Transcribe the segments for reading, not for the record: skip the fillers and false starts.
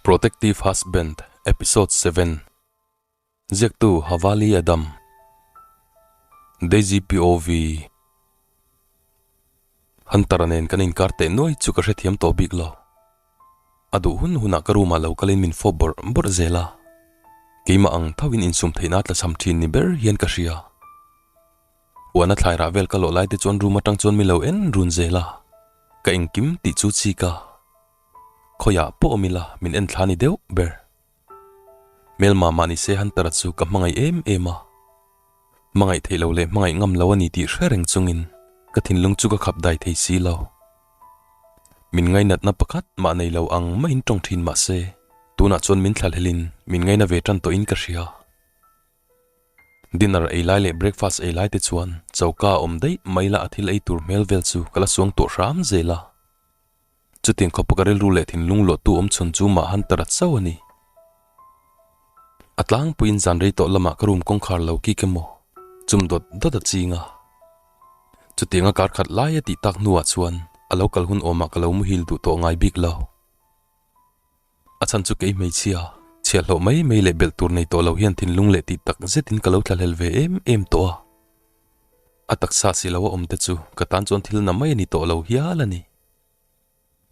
Protective Husband Episode 7 Ziaktu Havali Adam Daisy POV Hunter-a nen kan inkar teh nuai chu ka hrethiam tawh bik lo. A duh hun hunah ka room-ah lo kalin min fawp bawrh bawrh zel a. Keimah ang thoin insum theihna tla cham thin ni ber hian ka hria. Huana thlai rah vel ka lawh lai te chuan room atang chuan min lo en run zel a. Ka engkim tih chu chik a. Khawiah pawh awm ila min en thla ni deuh ber. Hmelma mah ni se Hunter-a chu ka hmangaih em em a. Hmangaih theih lo leh hmangaih ngam lo a ni tih hre reng chungin ka thinlung chu ka khap dai thei si lo. Min ngainatna pakhat mah nei lo ang maiin tawng thin mah se, tunah chuan min thlahlelin min ngaina ve tan tawhin ka hria. Dinner ei lai leh breakfast ei lai te chuan choka a awm daih mai la a thil ei tur hmel vel chu ka la suang tawh hram zel a. Chutiang khawpa ka rilru leh thinlung luahtu awm chhun chu mah Hunter-a chauh a ni. A tlangpuiin zan rei tawh lamah ka room kawngkhar lo kik emaw chum dawt dawt a ching a. Chutianga kar khat lai a tih tak hnuah chuan a lo kal hun awmah ka lo muhil duh tawh ngai bik lo. A chhan chu kei hmeichhia, chhiahhlawh mai mai leh belh tur nei tawh lo hian thinlung leh tih tak zetin ka lo thlahlel ve em em tawh a. A taksa si lo a awm te chu ka tan chuan thil na mai a ni tawh lo hial a ni.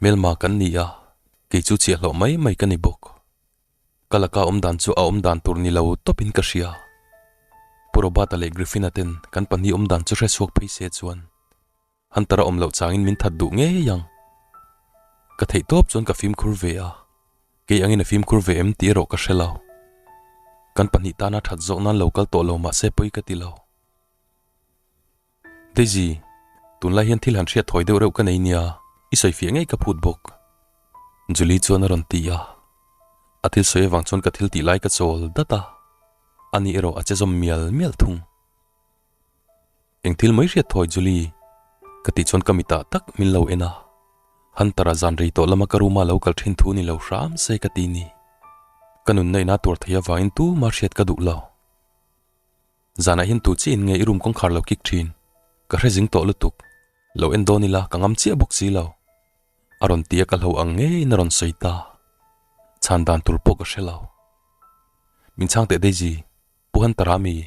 Hmelma kan ni a, kei chu chhiahhlawh mai mai ka ni bawk. Ka laka awm dan chu a awm dan tur ni lo tawpin ka hria. Pu Robert-a leh Griffin-a ten kan pahnih awm dan chu hre chhuak phei se chuan Hunter-a awm loh changin min that duh ngei ang. Ka theih tawp chuan ka fimkhur ve a, kei angin a fimkhur ve em tih erawh ka hre lo. Kan pahnih tana that zawk nan lo kal tawh lo mahse pawi ka ti lo. Daisy, tunlai hian thil han hriat thawi deuh reuh ka nei nia, i sawi fiah ngei ka phut bawk. Julie chuan a rawn ti a. A thil sawi avang chuan ka thil tih lai ka chawl dat a, ani erawh a che zawm mial mial thung. Eng thil mai hriat thawi Julie? Ka tih chuan ka mitah tak min lo en a. Hunter-a zan rei tawh lama ka room-a lo kal thin thu ni lo hram se ka ti ni. Ka nunna ina tuar thei avangin tuma hriat ka duh lo. Zanah hian tu chiah in nge i room kawngkhar lo kik thin? Ka hre zing tawh lutuk. Lo en dawn ila ka ngam chiah bawk si lo. A rawn ti a ka hlo ang ngeiin a rawn sawi ta. Chhan dan tur pawh ka hre lo. Min chhang teh Daisy, Pu Hunter-a mi?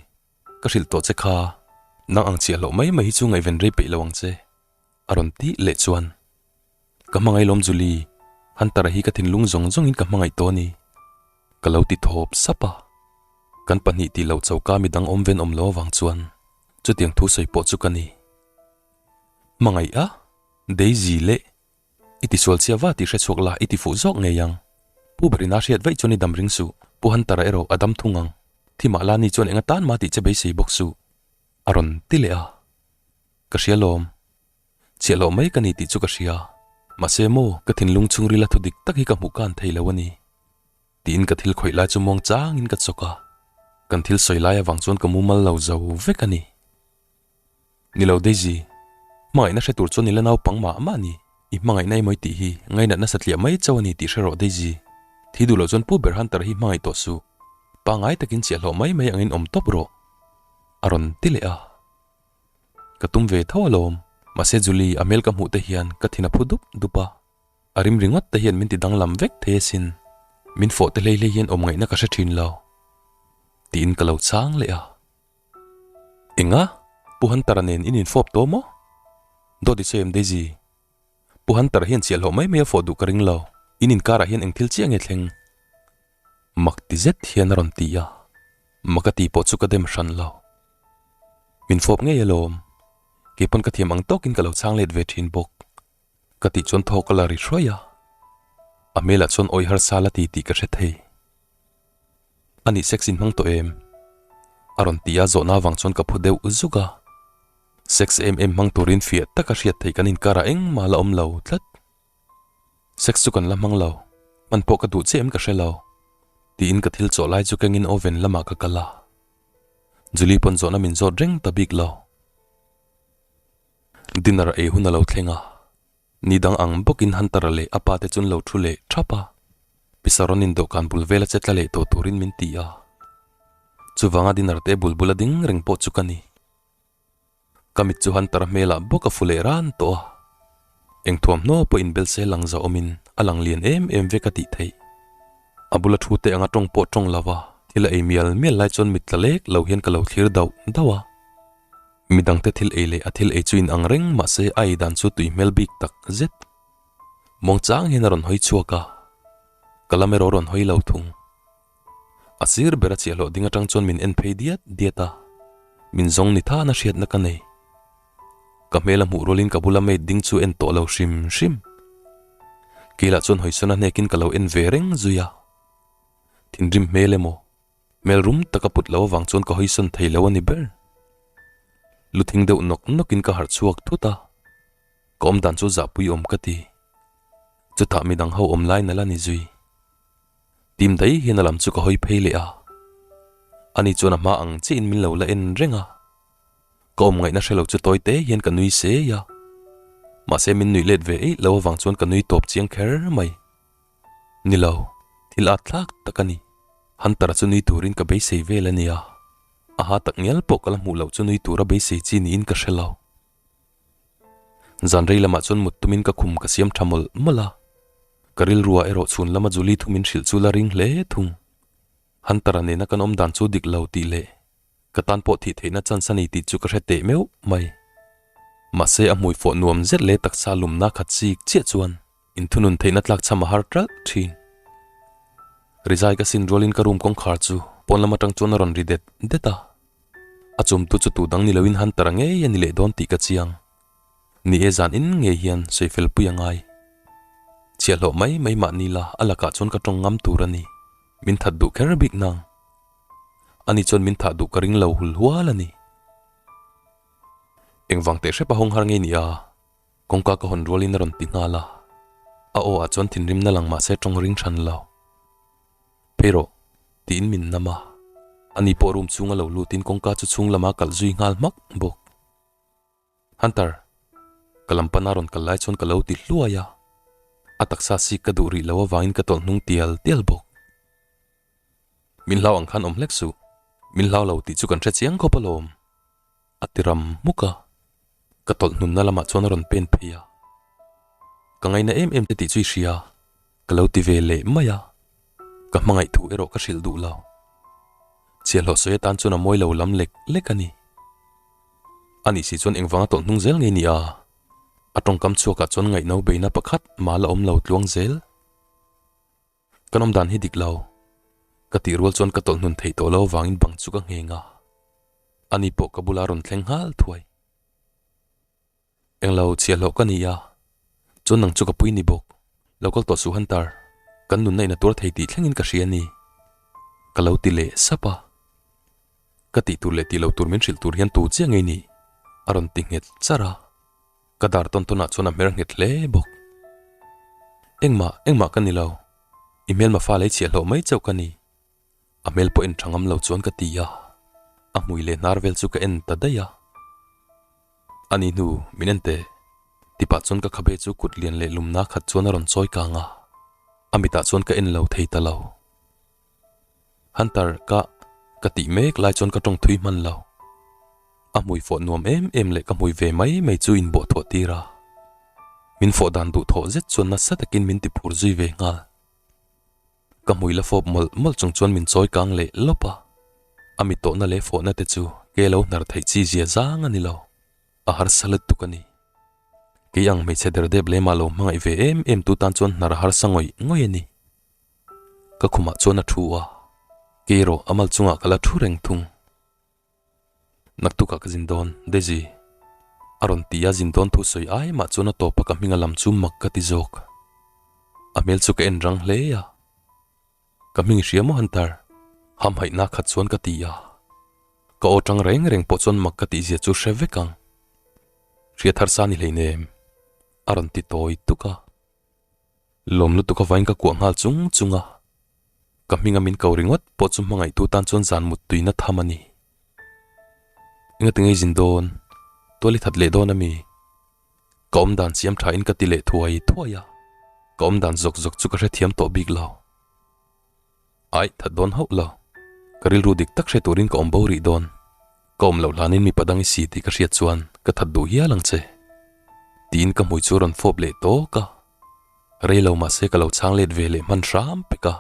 Ka hrilh tawh che kha, nang ang chiah loh mai mai hi chu ngaihven rei peih lo ang che, a rawn tih leh chuan. Ka hmangaih lawm Julie, Hunter-a hi ka thinlung zawng zawngin ka hmangaih tawh a ni. Ka lo ti thawp sap a. Kan pahnih tih loh choka midang awm ven awm lo avang chuan chutiang thu sawi pawh chu ka ni. Hmangaih a, Daisy leh I tisual chia va tih hre chhuak la, i ti fuh zawk ngei ang. Pu Berina hriat vaih chuan i dam ring suh, Pu Hunter-a erawh a dam thung ang. Thi mah la ni chuan eng atan mah tih che beisei bawk suh. A rawn ti leh a. Ka hria lawm. Chhiahhlawh mai ka ni tih chu ka hria. Mahse maw, ka thinlung chhungrila thu dik tak hi ka hmuh kan thei lo a ni. Tiin ka thil khawih lai chu muang changin ka chawk a. Kan thil sawi lai avang chuan ka mumal lo zo vek a ni. Ni lo Daisy, hmangaihna hre tur chuan i la naupang mah mah a ni. I hmangaihna emaw i tih hi ngainat nasa tliah mai chauh a ni tih hre rawh Daisy. Thi duh loh chuan Pu ber Hunter hi hmangaih tawh suh. Pangngai takin chiahhlawh mai mai angin awm tawp rawh. A rawn ti leh a. Ka tum ve tho alawm. Mahse Julie, a hmel ka hmuh te hian ka thin a phu dup dup a. A rim ringawt te hian min ti danglam vek thei asin. Min fawh te hlei hlei hian awm ngaihna ka hre thin lo. Tiin ka lo chhang leh a. Enga? Pu Hunter-a nen in infawp tawh maw? Dawt i sawi em Daisy? Pu Hunter-a hian chiahhlawh mai mai a fawh duh ka ring lo. In inkarah hian eng thil chiah nge thleng? Mak ti zet hian a rawn ti a. Mak a ti pawh chu ka dem hran lo. Min fawp ngei alawm. Kei pawn ka thiam ang tawkin ka lo chhang let ve thin bawk. Ka tih chuan thaw ka la ri hruai a. A hmelah chuan awi harsa la ti tih ka hre thei. A nih sex in hmang tawh em? A rawn ti a, zawhna avang chuan ka phu deuh zuk a. Sex em em hmang turin fiah taka hriat theih kan inkarah engmah la awm lo tlat. Sex chu kan la hmang lo, hman pawh ka duh chiah em ka hre lo. Tiin ka thil chawh lai chu kengin oven lamah ka kal a. Julie pawn zawhna min zawt reng ta bik lo. Dinner ei hun a lo thleng a, ni dang ang bawkin Hunter-a leh a pa te chu an lo thu leh thap a, Pi Saron-in dawhkan bul vela che tla leh tawh turin min ti a. Chuvanga dinner te bul bula ding reng pawh chu ka ni. Ka mit chu Hunter-a hmelah bawk a fu leh ran tawh a, eng thuamhnaw pawh inbel se lang za awmin a lang lian em em vek a tih theih. A bula thu te anga tawng pawh tawng lo a, thil a ei mial mial lai chuan mit tla lek lo hian ka lo thlir dauh dauh a. Midangte thil ei leh a thil ei chu inang reng mahse a ei dan chu tui hmel bik tak zet. Muangchang hian a rawn hawi chhuak a, ka lam erawh a rawn hawi lo thung. A sir ber a chiahhlawh ding atang chuan min en phei diat diat a, min zawng ni thana hriatna ka nei. Ka hmel a hmuh rualin ka bula maid ding chu en tawh lo hrim hrim. Keilah chuan hawisawn a hnekin ka lo en ve reng zui a. Thinrim hmel emaw, hmel rum taka put lo avang chuan ka hawisawn thei lo a ni ber. Lu thing deuh nawk nawkin ka harh chhuak thut a, ka awmdan chu zahpui awm ka ti. Chutah midang ho awm lai nala ni zui. Tim daih hian a lam chu ka hawi phei leh a, ani chuan a hma ang chiahin min lo la en reng a, ka awm ngaihna hre lo chu tawi te hian ka nui sei a, mahse min nuih let ve eih lo avang chuan ka nui tawp chiang kher mai. Ni lo, thil at thlak tak a ni. Hunter-a chu nui turin ka beisei vel a nia, a ha tak ngial pawh ka la hmuh loh chu nui tura beisei chi niin ka hre lo. Zan rei lamah chuan mut tumin ka khum ka siam tha mawlh mawlh a, ka rilruah erawh chhun lama Julie thu min hrilh chu la ring hle thung. Hunter-a nena kan awm dan chu dik lo tih leh ka tan pawh thih theihna chance a ni tih chu ka hre teh meuh mai. Mahse a hmui fawh nuam zet leh taksa lumna khat chik chiah chuan inthunun theihna tlak chham a har ṭalh ṭhin. Rizai ka sin rualin ka room kawngkhar chu pawn lam aṭang chuan a rawn ri det det a. A chumtu chu tu dang ni loin Hunter-a ngei a ni leh dawn tih ka chiang. Ni e zan in ngei hian sawi pui a ngai. Chhiahhlawh mai mai mah ni la a lakah chuan ka tawng ngam tur a ni. Min that duh kher bik nang. Ani chuan min thah duh ka ring lo hul hual a ni. Engvang teh hrep a hawng har ngei ni a? Kawngka ka hawn rualin a rawn ti nghal a. A aw ah chuan thinrimna lang mahse tawng ring hran lo. Phei rawh, tiin min nam a. Ani pawh room chhunga lo lutin kawngka chu chhung lama kalh zui nghal hmak bawk. Hunter, ka lam pana rawn kal lai chuan ka lo ti hluai a. A taksa sik ka duh rih lo avangin ka tawlh hnung tial tial bawk. Min hlau ang khan awm hlek suh, min hlau lo tih chu kan hre chiang khawp alawm. A ti ram hmuk a, ka tawlh hnunna lamah chuan a rawn pen phei a. Ka ngaina em em che tih chu i hria, ka lo ti ve leh mai a, ka hmangaih thu erawh ka hrilh duh lo. Chhiahhlawh sawi atan chuan a mawi lo lam lek lek a ni. Anih si chuan engvanga tawlh hnung zel nge ni a? A tawngkam chhuakah chuan ngaihno beina pakhat mah la awm lo tluang zel. Kan awm dan hi dik lo. Ka tih rual chuan ka tawlh hnun theih tawh lo avangin bang chu ka ngheng a. Ani pawh ka bula rawn thleng nghal thuai. Englo chhiahhlawh ka ni a, chuan nang chu ka pui ni bawk. Lo kal tawh suh Hunter, kan nunna in a tuar thei tih thlengin ka hria a ni. Ka lo ti leh sap a. Ka tih tur leh tih lo tur min hrilh tur hian tu chiah ngei ni? A rawn ti nghet charh a. Ka dar tawn tawnah chuan a hmer nghet hle bawk. Engmah, engmah ka ni lo. I hmelma fa lei chhiahhlawh mai chauh ka ni. A hmel pawh en tha ngam lo chuan ka ti a. A hmui leh hnar vel chu ka en ta daih a. A ni hnu, min en teh. Tipah chuan ka khabe chu kut lian leh lumna khat chuan a rawn chawi kang a. A mitah chuan ka en lo thei ta lo. Hunter, ka, ka tih mek lai chuan ka tawng thui hman lo. A hmui fawh nuam em em leh ka hmui ve mai mai chu inbawh thawh tir a. Min fawh dan duh thawh zet chuan nasa takin min ti phur zui ve nghal. Ka hmui la fawp mawlh mawlh chung chuan min chawi kang leh lawp a. A mi tawhna leh fawhna te chu ke lo hnar theih chi zia zang a ni lo. A harsa lutuk a ni. Kei ang hmeichhe derdep lema lo hmangaih ve em em tu tan chuan hnar a harsa ngawih ngawih a ni. Ka khumah chuan a thu a, kei erawh a mal chungah ka la thu reng thung. Naktukah ka zin dawn, Daisy. A rawn ti a, zin dawn thu sawi ai mah chuan a tawpa ka hminga lam chu mak ka ti zawk. A hmel chu ka en rang hle a. Ka hming hria maw Hunter? Hamhaihna khat chuan ka ti a. Ka aw tang reng reng pawh chuan mak ka tihzia chu hre vek ang. Hriat harsa ni hleinem, a rawn ti tawi tuk a. Lawm lutuk avain ka kuah nghal chung chung a, ka hminga min ko ringawt pawh chu hmangaihtu tan chuan zan mut tuina tham a ni. Enga ti ngei zin dawn? Tual i that leh dawn ami? Ka awm dan siam tha in ka ti leh thuai thuai a, ka awm dan zawk zawk chu ka hrethiam tawh bik lo. Aih, that dawn hauh lo. Ka rilru dik tak hre turin ka awm bo rih dawn. Ka awm loh hlanin mipa dang i si tih ka hriat chuan ka that duh hial ang che. Tiin ka hmui chu a rawn fawp leh tawk a. Rei lo mahse ka lo chhang let ve leh hman hram pek a.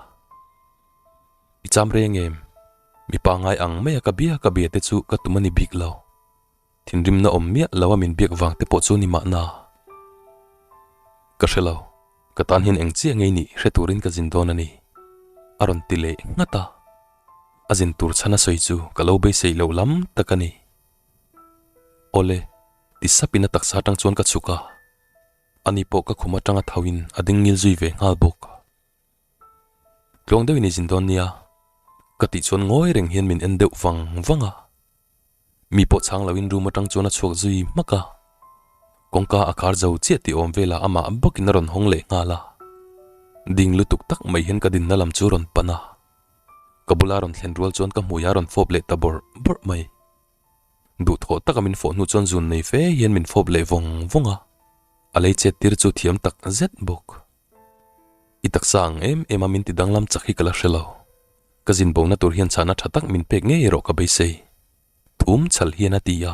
I cham reng em? Mipa ngai ang mai a ka bia ka bia te chu ka tum a ni bik lo. Thinrimna awm miah lo a min biak vang te pawh chu ni mahna. Ka hre lo, ka tan hian eng chiah ngei nih hre turin ka zin dawn a ni. A rawn ti leh nghat a. A zin tur chhan a sawi chu ka lo beisei loh lam tak a ni. Awle, ti sapin a taksa atang chuan ka chhuk a. Ani pawh ka khum atanga tho in a ding ngil zui ve nghal bawk. Tluang deuhin i zin dawn nia, ka tih chuan ngawi reng hian min en deuh vang vang a. Mi pawh chhang loin room atang chuan a chhuak zui hmak a. Kawngka a khar zo chiah tih awm velah amah bawkin a rawn hawng leh nghal a. Ding lutuk tak mai hian ka dinna lam chu rawn pan a. Ka bula rawn thlen rual chuan ka hmui a rawn fawp leh ta bawrh bawrh mai. Duhthawh taka min fawh hnu chuan zun nei fe hian min fawp leh vawng vawng a. A lei chet tir chu thiam tak zet bawk. I taksa ang em em a min ti danglam chak hi ka la hre lo. Ka zin bona tur hian chhahna tha tak min pek ngei erawh ka beisei. Thum chhal hian a ti a.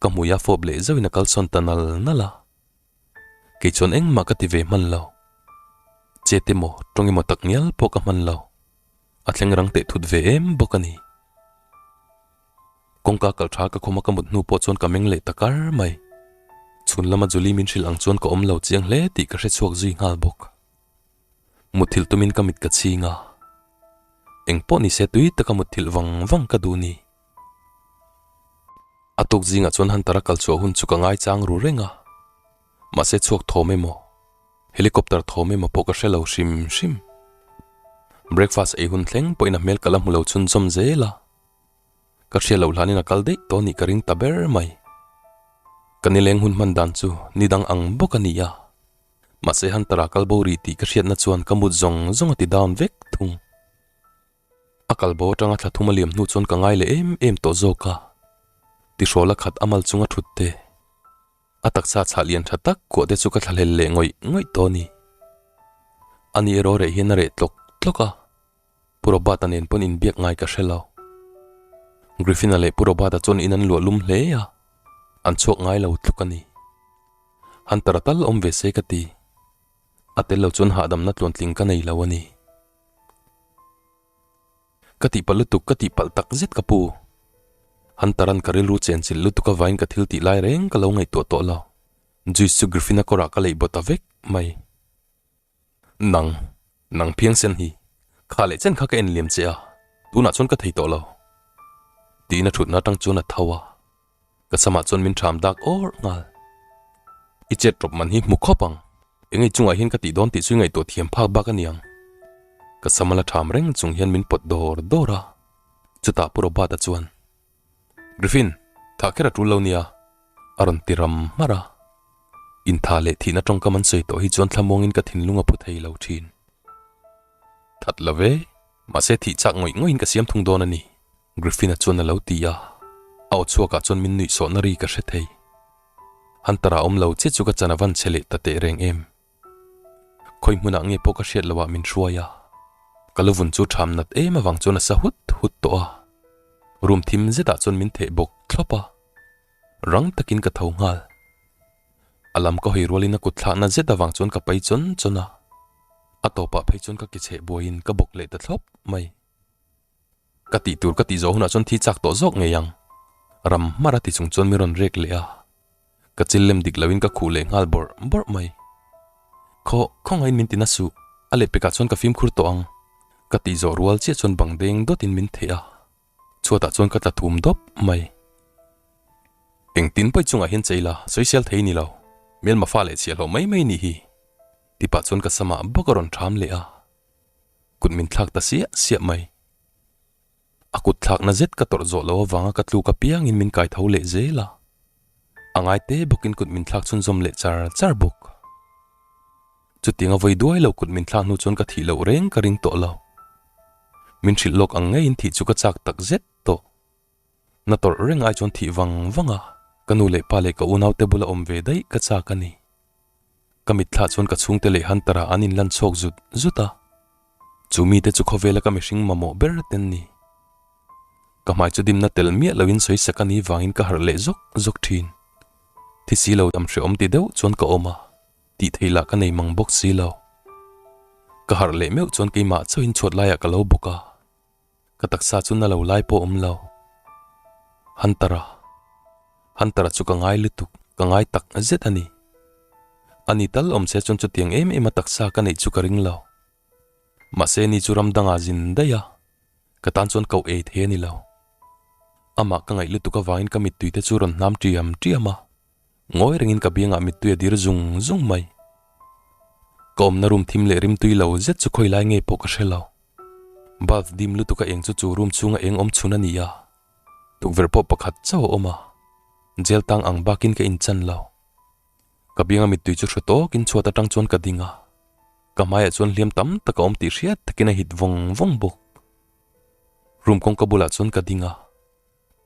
Ka hmui a fawp leh zauhin a kalsawn ta nal nal a. Kei chuan engmah ka ti ve hman lo. Chet emaw tawng emaw tak ngial pawh ka hman lo. A thleng rang teh thut ve em bawk a ni. Kawngka kal tha ka khawma ka mut hnu pawh chuan ka meng leh ta kar mai. Chhun lama Julie min hrilh ang chuan ka awm lo chiang hle tih ka hre chhuak zui nghal bawk. Mutthilh tumin ka mit ka chhing a. Eng pawh ni se tui taka mutthilh vang vang ka duh ni. A tuk zingah chuan Hunter-a kal chhuah hun chu ka ngaichang ru reng a. Mahse chhuak thawm emaw, helicopter thawm emaw pawh ka hre lo hrim hrim. Breakfast ei hun thleng pawhin a hmel ka la hmu lo chhunzawm zel a. Ka hriat loh hlanin a kal daih tawh nih ka ring ta ber mai. Ka nileng hun hman dan chu ni dang ang bawk a ni a. Mahse Hunter-a kal bo rih tih ka hriatna chuan ka mut zawng zawng a ti down vek thung. A kal bo atanga thla thum a liam hnu chuan ka ngai leh em em tawh zawk a. Tihrawla khat a mal chunga thut te, a taksa chhah lian tha tak kuah te chu ka thlahlel leh ngawih ngawih tawh a ni. Ani erawh reh hian a reh tlawk tlawk a. Pu Robert-a nen pawn inbiak ngai ka hre lo. Griffin-a leh Pu Robert-a chuan in an luah lum hle a, an chhuak ngai lo tluk a ni. Hunter-a tal awm ve se ka ti. A tel lo chuan hahdamna tluantling ka nei lo a ni. Ka tihpalh lutuk, ka tihpalh tak zet ka pu. Hunter-a'n ka rilru chenchilh lutuk avain ka thil tih lai reng ka lo ngaihtuah tawh lo. Juice chu Griffin-a kawrah ka leih baw ta vek mai. Nang, nang phiangsen hi, kha leh chen kha ka en liam che a, tunah chuan ka thei tawh lo. Tiin a thutna atang chuan a tho a, ka samah chuan min ṭham dak awrh nghal. I chet rawp man hi hmu khawp ang, eng ei chungah hian ka tih dawn tih chu i ngaihtuah thiam phak bak a niang. Ka sam a la ṭham reng chung hian min pawt dawr dawr a, chutah Pu Robert-a chuan, Griffin, thah kher a ṭul lo nia, a rawn ti ram hmarh a. Intha leh thihna tawngkam an sawi tawh hi chuan thlamuangin ka thinlung a phu thei lo thin. That lo ve, mahse thih chak ngawih ngawih in ka siam thung dawn a ni, Griffin-a chuan a lo ti a. A aw chhuakah chuan min nuih sawhna ri ka hre thei. Hunter-a awm lo chiah chu ka chan a van chhe leh ta teh reng em. Khawi hmunah nge pawh ka hriat loh ah min hruai a. Ka luvun chu ṭham nat em avang chuan a sa hut hut tawh a. Room thim zetah chuan min theh bawk thlawp a. Rang takin ka tho nghal. A lam ka hawi rualin a kut thlahna zet avang chuan ka pai chawn chawn a. A tawpah phei chuan ka ke chheh buaiin ka bawk leh ta thlawp mai. Ka tih tur ka tih zawh hunah chuan thi chak tawh zawk ngei ang. Ram hmar a ti chung chuan mi rawn rek leh a. Ka chil lem dik loin ka khuh leh nghal bawrh bawrh mai. Khaw, khawngaiin min ti na suh. A lehpekah chuan ka fimkhur tawh ang. Ka tih zawh rual chiah chuan bang deng dawtin min theih a. Chhuatah chuan ka tla thum dawp mai. Engtin pawi chungah hian cheila sawisel thei ni lo, Melma fa leh chhiahhlawh mai mai nih hi. Tipah chuan ka samah bawk a rawn ṭham leh a, kut min thlak ta siah siah mai. A kut thlakna zet ka tawrh zawh loh avanga ka tluk apiangin min kai tho leh zel a, a ngai te bawkin kut min thlak chhunzawm leh char char bawk. Chutiang a vawi duai lo kut min thlak hnu chuan ka thih loh reng ka ring tawh lo. Min hrilh lawk ang ngeiin thih chu ka chak tak zet tawh. Na tawrh reng ai chuan thih vang vang a, ka nu leh pa leh ka unaute bula awm ve daih ka chak a ni. Ka mitthlah chuan ka chhungte leh Hunter-a an inlan chhuak zut zut a, chu mite chu khawvela ka mihring mamawh ber ten ni. Ka hmai chu dimna tel miah loin sawi sak a ni vangin ka harh leh zawk zawk thin. Thi si lo dam hrehawm ti deuh chuan ka awm a, tih theih lah ka nei mang bawk si lo. Ka harh leh meuh chuan keimah chauhin chhuat laiah ka lo bawk a. Ka taksa chu na lo lai pawh awm lo. Hunter-a. Hunter-a chu ka ngai lutuk, ka ngai tak zet a ni. Ani tal awm se chuan chutiang em em a taksa ka neih chu ka ring lo. Mahse ni chu ram dangah zin daih a, ka tan chuan koh ei thei a ni lo. Amah ka ngaih lutuk avangin ka mittui te chu rawn hnam ṭiam ṭiam a. Ngawi rengin ka biangah mittui a dir zung zung mai. Ka awmna room thim leh rimtui lo zet chu khawi lai nge pawh ka hre lo. Bulb dim lutuk a eng chu chu room chhunga eng awm chhun a ni a. Tukverh pawh pakhat chauh a awm a. Jail tang ang bakin ka inchan lo. Ka bianga mittui chu hru tawkin chhuat atang chuan ka ding a. Ka hmaiah chuan hliam tam tak a awm tih hriat takin a hit vawng vawng bawk. Room kawngka bulah chuan ka ding a.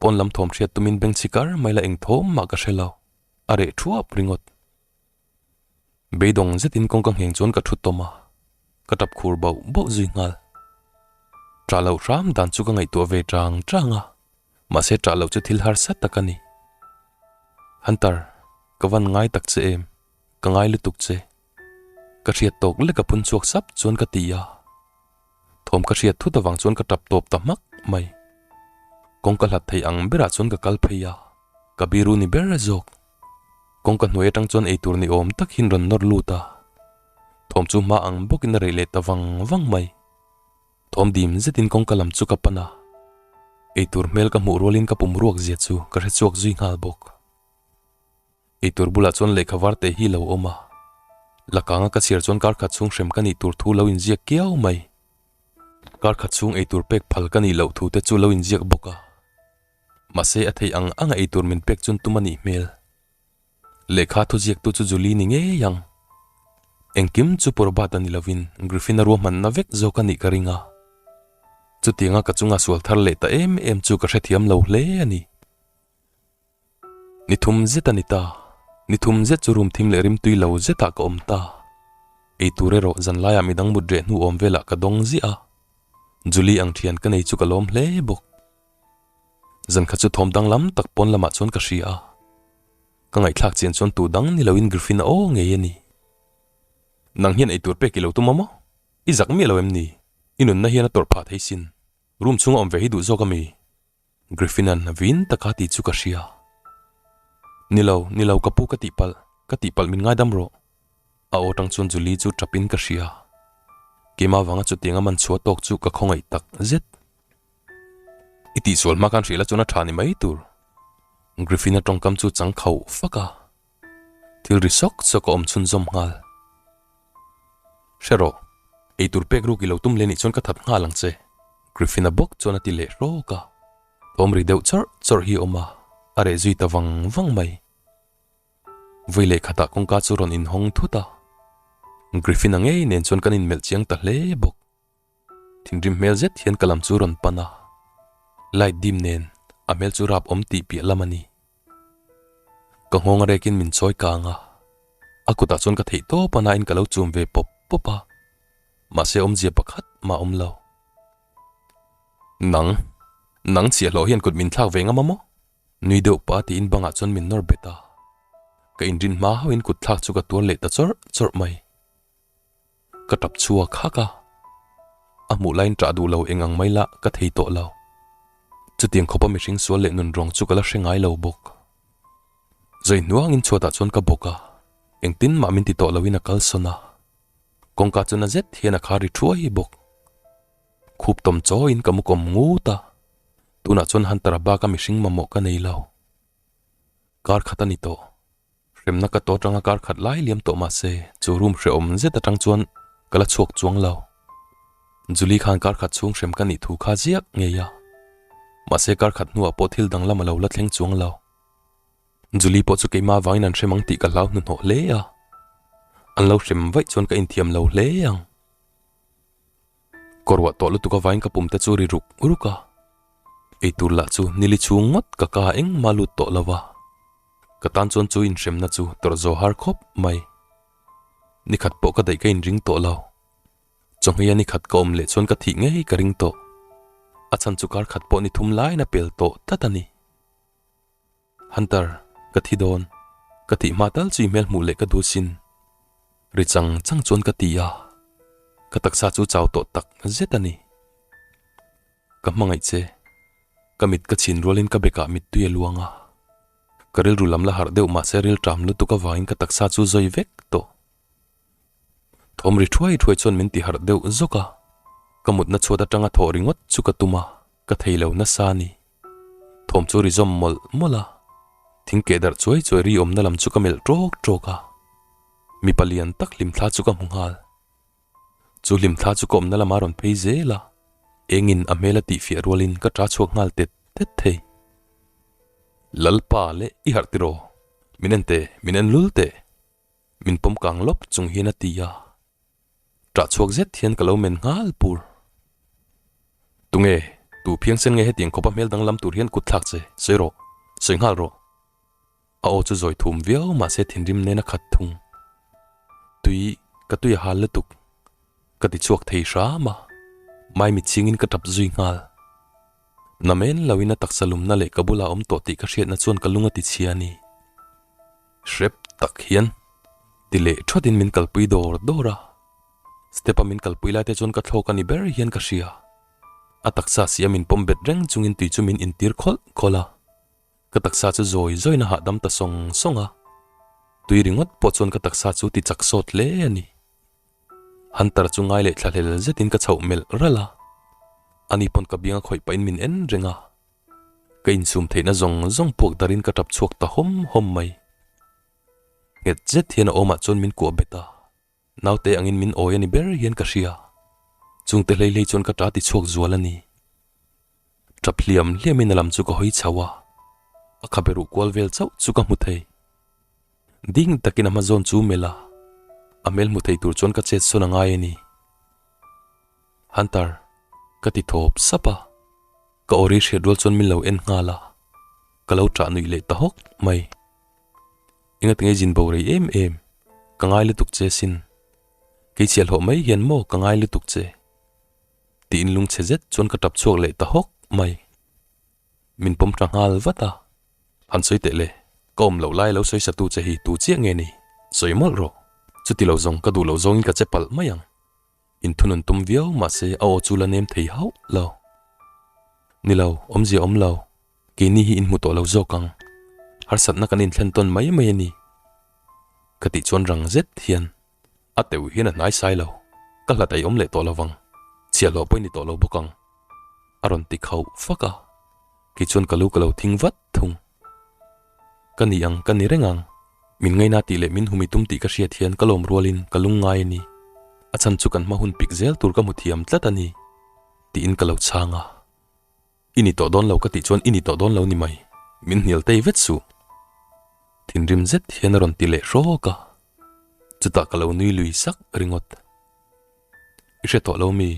Pawn lam thawm hriat tumin beng chhi kar mai la eng thawm mah ka hre lo, a reh thuap ringawt. Beidawng zetin kawngka ngheng chuan ka thu tawm a, ka tap khur bauh bauh zui nghal. Ṭah loh hram dan chu ka ngaihtuah ve ṭang ṭang a, mahse ṭah loh chu thil harsa tak a ni. Hunter, ka van ngai tak che em, ka ngai lutuk che. Ka hriat tawk lek a phun chhuak sap chuan ka ti a. Thawm ka hriat thut avang chuan ka tap tawp ta hmak mai. Kawngka hlat thei ang berah chuan ka kal phei a, ka biru ni ber zawk. Kawngka hnuai atang chuan eitur ni awm tak hian rawn nawr lut a. Thawm chu hma ang bawkin a reh leh ta vang vang mai. Thawm dim zetin kawngka lam chu ka pan a, eitur hmel ka hmuh rualin ka pum ruak zia chu ka hre chhuak zui nghal bawk. Eitur bulah chuan lehkha var te hi lo awm a, lakanga ka chhiar chuan kar khat chhung hrem ka nih tur thu lo inziak kiau mai. Kar khat chhung eitur pek phal ka nih loh thu te chu lo inziak bawk a. Mahse a theih ang anga eitur min pek chun tum a nih hmel. Lehkha thuziaktu chu Julie ni ngei ang. Engkim chu Purbat a ni lovin Griffin-a ruahmanna vek zawk a nih ka ring a. Chutianga ka chunga sual thar leh ta em em chu ka hrethiam lo hle a ni. Ni thum zet a ni ta. Ni thum zet chu room thim leh rimtui lo zetah ka awm ta. Ei tur erawh zan laiah midang mut reh hnu awm velah ka dawng ziah a. Julie ang thian ka nei chu ka lawm hle bawk. Zan khat chu thawm danglam tak pawn lamah chuan ka hria a. Ka ngaihthlak chian chuan tu dang ni loin Griffin a aw ngei a ni. Nang hian eitur pek i lo tum a maw? I zak miah lo em ni? I nunna hian a tawrh phah thei sin. Room chhunga awm ve hi duh zawk a mi? Griffin-a'n vin taka tih chu ka hria. Ni lo, ni lo ka pu ka tihpalh, ka tihpalh min ngaidam rawh. A aw tang chuan Julie chu tap in ka hria. Keimah vanga chutiang a man chhuah tawk chu ka khawngaih tak zet. I tihsual hma khan hrilh a chuan a tha ni mai tur. Griffin-a tawngkam chu chang khauh fak a. Thil ri sawk sawk a awm chhunzawm nghal. Hre rawh, eitur pek ruk i lo tum leh nih chuan ka that nghal ang che, Griffin-a bawk chuan a ti leh hrawk a. Thawm ri deuh chawrh chawrh hi a awm a, a reh zui ta vang vang mai. Vawi leh khatah kawngka chu rawn inhawng thut a, Griffin-a ngei nen chuan kan inmelh chiang ta hle bawk. Thinrim hmel zet hian ka lam chu rawn pan a, light dim nen a hmel chu rap awm tih piah lam a ni. Ka nghawng a rekin min chawi kang a, a kutah chuan ka theih tawp a nain ka lo chum ve pawp pawp a, mahse awmzia pakhat mah awm lo. Nang, nang chhiahhlawh hian kut min thlak ve ngam a maw? Nui deuh pah tiin bangah chuan min nawr bet a, ka inrin hma hauhin kut thlak chu ka tuar leh ta chawrh chawrh mai. Ka tap chhuak hak a, a hmuh laiin ṭah duh lo eng ang mai lah ka thei tawh lo. Chutiang khawpa mihring sual leh nun rawng chu ka la hre ngai lo bawk. Zai hnuangin chhuatah chuan ka bawk a, engtin mah min ti tawh loin a kal sawn a. Kawngka chu na zet hian a khar ri thuai bawk. Khup tawm chawiin ka mu kawm ngut a, tunah chuan Hunter-a baka mihring mamawh ka nei lo. Kar khat a ni tawh. Hremna ka tawt anga kar khat lai liam tawh mahse chu room hrehawm zet atang chuan ka la chhuak chuang lo. Julie khan kar khat chhung hrem ka nih thu kha ziak ngei a. Mahse kar khat hnuah pawh thil danglam a lo la thleng chuang lo. Julie pawh chu keimah avangin an hrem ang tih ka hlau hnuhnawh hle a. An lo hrem vaih chuan ka inthiam lo hle ang. Ka ruah tawh lutuk avangin ka pum te chu ri ruk ruk a. Eitur lah chu nili chhung ngawt ka ka engmah lut tawh lo va, ka tan chuan chu inhremna chu tawrh zawh har khawp mai. Nikhat pawh ka daih ka inring tawh lo. Chawhmei a nikhat ka awm leh chuan ka thih ngei ka ring tawh. A chhan chu kar khat pawh ni thum laiin a pel tawh tlat a ni. Hunter, ka thi dawn. Ka thih hma tal chu i hmel hmuh leh ka duh sin. Ri chang chang chuan ka ti a. Ka taksa chu chau tawh tak zet a ni. Ka hmangaih che. Ka mit ka chhin rualin ka bekah mittui a luang a. Ka rilru lam la harh deuh mahse rilṭam lutuk avangin ka taksa chu zawi vek tawh. Thawm ri thuai thuai chuan min ti harh deuh zawk a, ka mutna chhuat atanga thawh ringawt chu ka tum a, ka thei lo nasa a ni. Thawm chu ri zawm mawlh mawlh a, thing keh darh chuai chuai ri awmna lam chu ka melh tawk tawk a, mipa lian tak hlimthla chu ka hmu nghal. Chu hlimthla chu ka awmna lamah a rawn phei zel a, engin a hmel a tihfiah rualin ka ṭa chhuak nghal tet tet thei. Lalpa leh i harh tiraw? Min en teh, min en lul teh. Min pawm kang lawp chung hian a ti a, ṭah chhuak zet hian ka lo men nghal pur. Tunge, tu phiangsen nge hetiang khawpa hmel danglam tur hian kut thlak che, sawi rawh, sawi nghal rawh. A aw chu zawi thum viau mahse thinrim nen a khat thung. Tui, ka tui a hal lutuk. Ka ti chhuak thei hram a, maimi chingin ka ṭap zui nghal. Namen loin a taksa lumna leh ka bula awm tawh tih ka hriatna chuan ka lung a ti chhia a ni. Hrep tak hian ti leh thawtin min kalpui dawr dawr a, step a min kalpui lai te chuan ka thlawk a ni ber hian ka hria. A taksa si a min pawm bet reng chungin tui chu min intir khawlh khawlh a, ka taksa chu zawi zawiin a hahdam ta sawng sawng a, tui ringawt pawh chuan ka taksa chu ti chak sawt hle a ni. Hunter chu ngai leh thlahlel zetin ka chhoh melh ralh a, ani pawn ka biang a khawih pahin min en reng a. Ka insum theihna zawng zawng puak darin ka tap chhuak ta hawm hawm mai. Nghet zet hian a awmah chuan min kuah bet a, naute angin min awi a ni ber hian ka hria. Chungte hlei hlei chuan ka ta ti chhuak zual a ni. Tap hliam hliamin a lam chu ka hawi chho a, a khabe ruh kual vel chauh chu ka hmu thei. Ding takin a hma zawn chu melh a, a hmel hmu thei tur chuan ka chet sawn a ngai a ni. Hunter, ka ti thawp sap a. Ka aw ri hriat rual chuan min lo en nghal a, ka lo ṭah nuih leh ta hawk mai. Engati nge zin bo rei em em, ka ngai lutuk che sin. Kei chhiahhlawh mai hian maw ka ngai lutuk che? Tiin lungchhe zet chuan ka ṭap chhuak leh ta hawk mai. Min pawm ṭha nghal vat a, Han sawi teh le, ka awm loh lai lo sawi satu che hi tu chiah nge ni? Sawi mawlh rawh, chuti lo zawng ka duh loh zawngin ka che palh mai ang. Inthunun tum viau mahse a aw chu la nem thei hauh lo. Ni lo, awmzia awm lo. Keini hi inhmu tawh lo zawk ang. Harsatna kan inthlen tawn mai mai a ni. Ka tih chuan rang zet hian a teuh hian a hnai sai lo. Ka hlat ei awm leh tawh lo vang. Chhiahhlawh pawh i ni tawh lo bawk ang. A rawn ti khauh fak a. Kei chuan ka lu ka lo thing vat thung. Ka ni ang, ka ni reng ang. Min ngaina tih leh min humi tum tih ka hriat hian ka lawm rualin ka lung ngai a ni. A chhan chu kan hma hun pik zel tur ka hmu thiam tlat a ni, tiin ka lo chhang a. I ni tawh dawn lo ka tih chuan i ni tawh dawn lo ni mai, min hnial tei vet suh. Thinrim zet hian a rawn ti leh hrawk a, chutah ka lo nui lui sak ringawt. I hre tawh lo mi?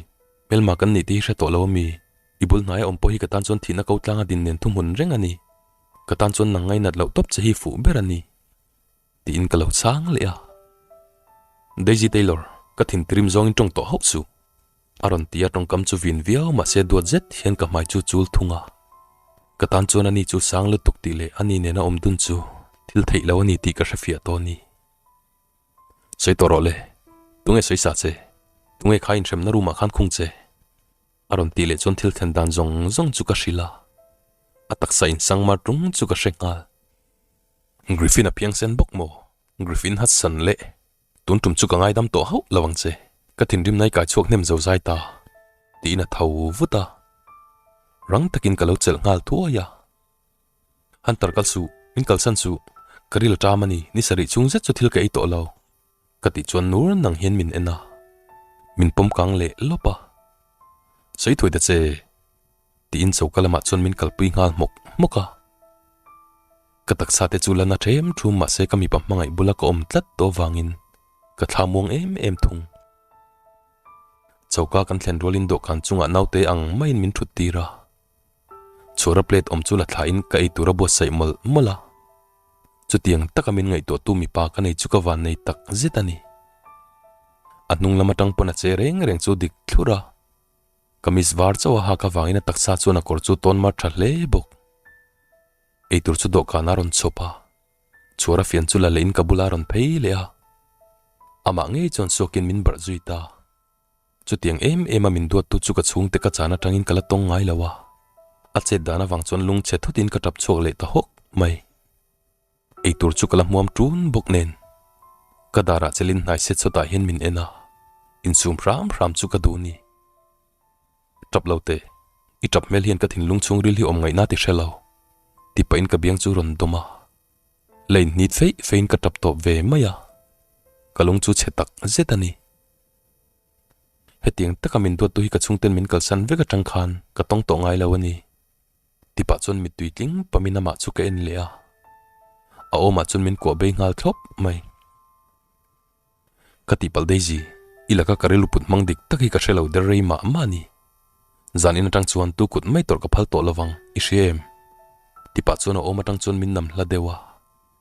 Hmelma kan nih te hi hre tawh lo ami? I bul hnaia awm pawh hi ka tan chuan thihna ko tlanga din nen thuhmun reng a ni. Ka tan chuan nang ngainat loh tawp che hi fuh ber a ni. Tiin ka lo chhang leh a. Daisy Taylor, ka thintirim zawngin tawng tawh hauh suh. A rawn ti a tawngkam chu vin viau mahse duat zet hian ka hmai chu chul thung a. Ka tan chuan ani chu sang lutuk tih leh ani nena awm dun chu thil theih lo a ni tih ka hrefiah tawh a ni. Sawi tawh rawh le, tunge sawi sa che? Tunge kha inhremna room ah khan khung che? A rawn tih leh chuan thil thlen dan zawng zawng chu ka hrilh a, a taksa insang mar tung chu ka hre nghal. Griffin a phiang sen bawk maw? Griffin Hudson leh tun tum chu ka ngaidam tawh hauh lo ang che, ka thinrim nai kai chhuak hnem zo zai ta, tiin a tho vut a. Rang takin ka lo chelh nghal thuai a. Hunter kal suh, min kalsan suh, ka ril a ṭam a ni, ni sarih chhung zet chu thil ka ei tawh lo. Ka tih chuan nur nang hian min en a, min pawm kang leh lawp a. Sawi thuai ta che, tiin choka lamah chuan min kalpui nghal hmawk hmawk a. Ka taksa te chu la na ṭhem ṭhum mahse ka mipa hmangaih bula ka awm tlat tawh avangin ka thla muang em em thung. Choka kan thlen rualin dawhkan chungah naute ang maiin min ṭhut tir a. Chhuara plate awm chu la thlahin ka ei tur a buatsaih mawlh mawlh a. Chutiang taka min ngaihtuahtu mipa ka nei chu ka van nei tak zet a ni. A hnung lam atang pawn a che reng reng chu dik thlurh a. Kamis var chauh a hak avangin a taksa chuan a kawr chu tawn mar tha hle bawk. Eitur chu dawhkan a rawn chhawp a. Chhuara fian chu la lehin ka bula rawn phei leh a. Amah ngei chuan suakin min barh zui ta. Chutiang em em a min duattu chu ka chhungte ka chan atangin ka la tawng ngai lo a, a chet dan avang chuan lung chhe thutin ka tap chhuak leh ta hawk mai. Eitur chu ka la hmuam ṭun bawk nen. Ka darah chelin hnai set sawtah hian min en a, insum hram hram chu ka duh ni. Tap lo teh, i tap hmel hian ka thinlung chhungril hi awm ngaihna ti hre lo, ti pahin ka biang chu rawn dawm a. La inhnit feih feihin ka tap tawp ve mai a, ka lung chu chhe tak zet a ni. Hetiang taka min duattu hi ka chhungten min kalsan vek atang khan ka tawng tawh ngai lo a ni. Tipah chuan mittui tling pamin amah chu ka en leh a, a awmah chuan min kuah bei nghal thlawp mai. Ka tihpalh Daisy, i laka ka rilru put hmang dik tak hi ka hre lo der rei mah mah a ni. Zan in atang chuan tu kut mai tawrh ka phal tawh lovang, i hria em? Tipah chuan a awm atang chuan min nam hla deuh a,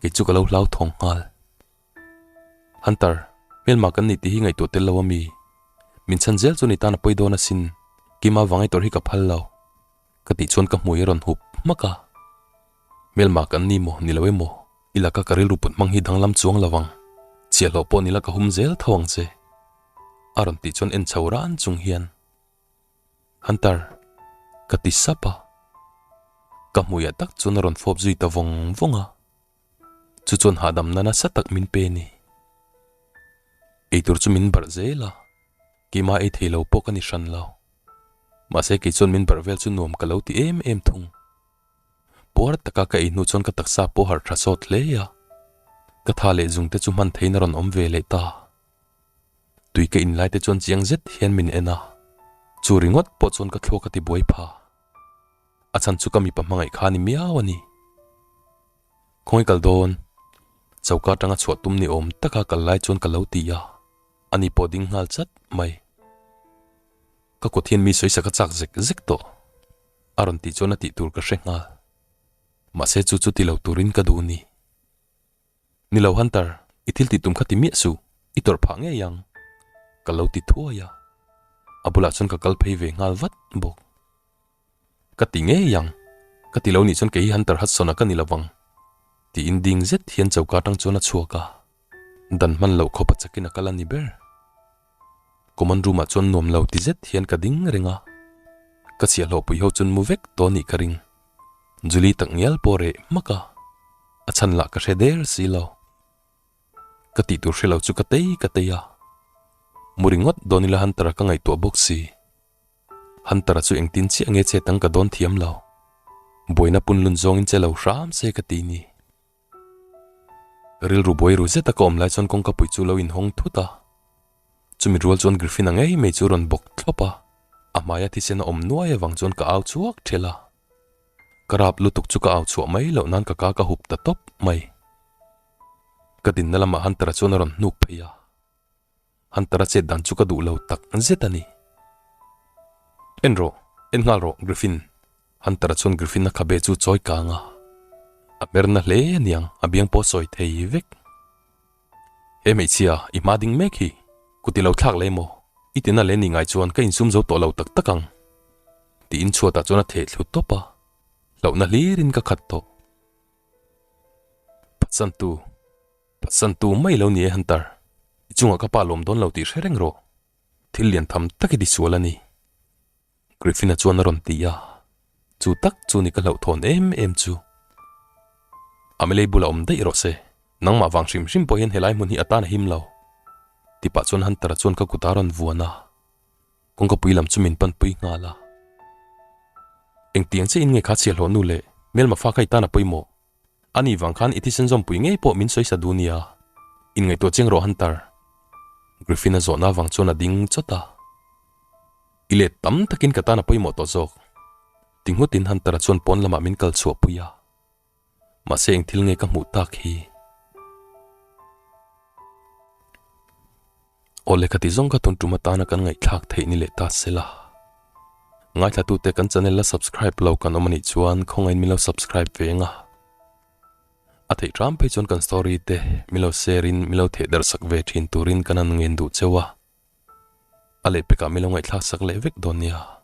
kei chu ka lo hlauthawng nghal. Hunter, hmelma kan nih tih hi ngaihtuah tel lo a mi? Min chhan zel chu ni tan a pawi dawn asin, Kima vang ei tawrh hi ka phal lo. Ka tih chuan ka hmui a rawn hup hmak a. Hmelma kan ni maw, ni lo emaw, i laka ka rilru put hmang hi danglam chuang lo ang, chhiahhlawh pawh ni la ka hum zel tho ang che. A rawn tih chuan en chho ran chung hian. Hunter, ka ti sap a. Ka hmuiah tak chuan a rawn fawp zui ta vawng vawng a. Chu chuan hahdamna nasa tak min pe ni. Eitur chu min barh zel a, keimah ei thei lo pawh ka ni hran lo. Mahse kei chuan min barh vel chu nuam ka lo ti em em thung. Puar taka ka ei hnu chuan ka taksa pawh harh tha sawt hle a, ka tha leh zung te chu hman theiin a rawn awm ve leh ta. Tui ka in lai te chuan chiang zet hian min en a, chu ringawt pawh chuan ka thluak a ti buai pha. A chhan chu ka mipa hmangaih kha a ni miau a ni. Khawngaih kal dawn, choka atanga chhuah tum ni awm taka kal lai chuan ka lo ti a, ani pawh ding nghal chat mai. Ka kut hian mi sawi sak a chak zek zek tawh, a rawn tih chuan a tih tur ka hre nghal. Mahse chu chu ti lo turin ka duh ni. Ni lo Hunter, i thil tih tum kha ti miah suh, i tawrh phah ngei ang, ka lo ti thuai a. A bulah chuan ka kal phei ve nghal vat bawk. Ka ti ngei ang, ka ti lo nih chuan kei hi Hunter Hudson-a ka ni lo vang, tiin ding zet hian choka atang chuan a chhuak a, dan hman loh khawpa chakin a kal a ni ber. Common room-ah chuan nuam lo ti zet hian ka ding reng a, ka chhiahhlawh pui ho chuan mu vek tawh a nih ka ring. Julie tak ngial pawh reh hmak a, a chhan lah ka hre der si lo. Ka tih tur hre lo chu ka tei ka tei a, mu ringawt dawn ila Hunter-a ka ngaihtuah bawk si. Hunter-a chu engtin chiah nge che tang ka dawn thiam lo. Buaina punlun zawngin che lo hram se ka ti ni. Rilru buai ru zeta ka awm lai chuan kawngka pui chu lo inhawng thut a. Chumi rual chuan Griffin-a ngei mai chu rawn bawk thlawp a, a hmaia thisen a awm nuai avang chuan ka au chhuak ṭhelh a. Ka rap lutuk chu ka au chhuah mai loh nan ka ka ka hup ta tawp mai. Ka dinna lamah Hunter-a chuan a rawn hnuk phei a. Hunter-a chet dan chu ka duh lo tak zet a ni. En rawh, en nghal rawh, Griffin. Hunter-a chuan Griffin-a khabe chu chawi kang a. A hmerna hle a niang, a biang pawh sawi thei vek. He hmeichhia, i hma ding mek hi, kut i lo thlak leh maw? I tina leh ni ngai chuan ka insum zo tawh lo tak tak ang. Tiin chhuatah chuan a theh thlu tawp a, hlauhna hlirin ka khat tawh. Phatsantu. Phatsantu mai lo ni e Hunter, i chungah ka pa lawm dawn lo tih hre reng rawh. Thil lian tham tak i ti sual a ni. Griffin-a chuan a rawn ti a, chu tak chu ni ka hlauhthawn em em chu. Amelie bulah awm daih rawh se, nangmah vang hrim hrim pawh hian helai hmun hi a tan a him lo. Tipah chuan Hunter-a chuan ka kut a rawn vuan a, kawngka pui lam chu min panpui nghal a. Engtiang chiahin nge kha chhiahhlawh nu leh hmelma fa kha i tan a pawimawh? Ani vang khan i thisen zawmpui ngei pawh min sawi sa duh nia. Inngaihtuah chiang rawh Hunter. Griffin-a zawhna vang chuan a ding chawt a. I let tam takin ka tan a pawimawh tawh zawk. Ti nghutin Hunter-a chuan pawn lamah min kal chhuah pui a. Mahse eng thil nge ka hmuh tak hi? Aw lehkha ti zawng kha tun tum atana kan ngaihthlak theih ni leh ta se la. Ngaithlatute kan channel la subscribe lo kan awm anih chuan khawngaiin min lo subscribe ve ang a. A theih ṭam phei chuan kan story te min lo share in min lo theh darh sak ve ṭhin turin kan han ngen duh cheu a. A lehpekah min lo ngaihthlak sak leh vek dawn nia.